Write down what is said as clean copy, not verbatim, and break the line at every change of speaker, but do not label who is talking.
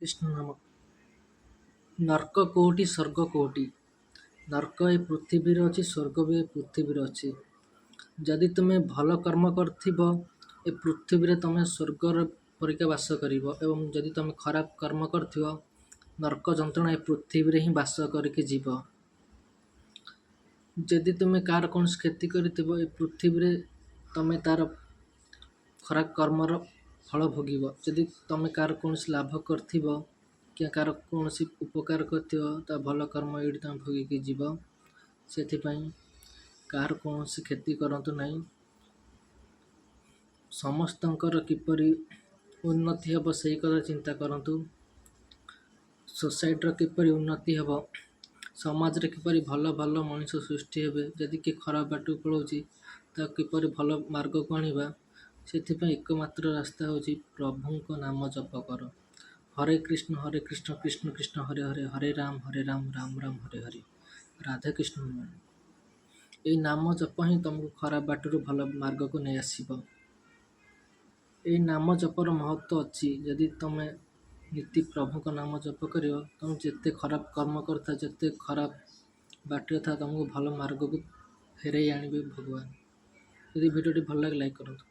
କୃଷ୍ଣ ନାମ। ନର୍କ କେଉଁଠି, ସ୍ୱର୍ଗ କେଉଁଠି? ନର୍କ ଏ ପୃଥିବୀରେ ଅଛି, ସ୍ୱର୍ଗ ବି ଏ ପୃଥିବୀରେ ଅଛି। ଯଦି ତୁମେ ଭଲ କର୍ମ କରିଥିବ, ଏ ପୃଥିବୀରେ ତୁମେ ସ୍ୱର୍ଗର ପରିକା ବାସ କରିବ, ଏବଂ ଯଦି ତୁମେ ଖରାପ କର୍ମ କରିଥିବ, ନର୍କ ଯନ୍ତ୍ରଣା ଏ ପୃଥିବୀରେ ହିଁ ବାସ କରିକି ଯିବ। ଯଦି ତୁମେ କାହାର କୌଣସି କ୍ଷତି କରିଥିବ, ଏ ପୃଥିବୀରେ ତୁମେ ତା'ର ଖରାପ କର୍ମର ଫଳ ଭୋଗିବ। ଯଦି ତୁମେ କାହାର କୌଣସି ଲାଭ କରିଥିବ କି କାହାର କୌଣସି ଉପକାର କରିଥିବ, ତା ଭଲ କର୍ମ ଏଇଠି ତୁମେ ଭୋଗିକି ଯିବ। ସେଥିପାଇଁ କାହାର କୌଣସି କ୍ଷତି କରନ୍ତୁ ନାହିଁ। ସମସ୍ତଙ୍କର କିପରି ଉନ୍ନତି ହେବ, ସେଇ କଥା ଚିନ୍ତା କରନ୍ତୁ। ସୋସାଇଟିର କିପରି ଉନ୍ନତି ହେବ, ସମାଜରେ କିପରି ଭଲ ଭଲ ମଣିଷ ସୃଷ୍ଟି ହେବେ, ଯଦି କିଏ ଖରାପ ବାଟକୁ ପଳାଉଛି, ତାକୁ କିପରି ଭଲ ମାର୍ଗକୁ ଆଣିବା, ସେଥିପାଇଁ ଏକମାତ୍ର ରାସ୍ତା ହେଉଛି ପ୍ରଭୁଙ୍କ ନାମ ଜପ କର। ହରେ କୃଷ୍ଣ ହରେ କୃଷ୍ଣ କୃଷ୍ଣ କୃଷ୍ଣ ହରେ ହରେ, ହରେ ରାମ ହରେ ରାମ ରାମ ରାମ ହରେ ହରେ, ରାଧେ କୃଷ୍ଣ। ଏଇ ନାମ ଜପ ହିଁ ତୁମକୁ ଖରାପ ବାଟରୁ ଭଲ ମାର୍ଗକୁ ନେଇ ଆସିବ। ଏଇ ନାମ ଜପର ମହତ୍ତ୍ୱ ଅଛି। ଯଦି ତୁମେ ନୀତି ପ୍ରଭୁଙ୍କ ନାମ ଜପ କରିବ, ତୁମେ ଯେତେ ଖରାପ କର୍ମ କରିଥାଅ, ଯେତେ ଖରାପ ବାଟରେ ଥାଅ, ତୁମକୁ ଭଲ ମାର୍ଗକୁ ଫେରାଇ ଆଣିବେ ଭଗବାନ। ଯଦି ଭିଡ଼ିଓଟି ଭଲ ଲାଗେ, ଲାଇକ୍ କରନ୍ତୁ।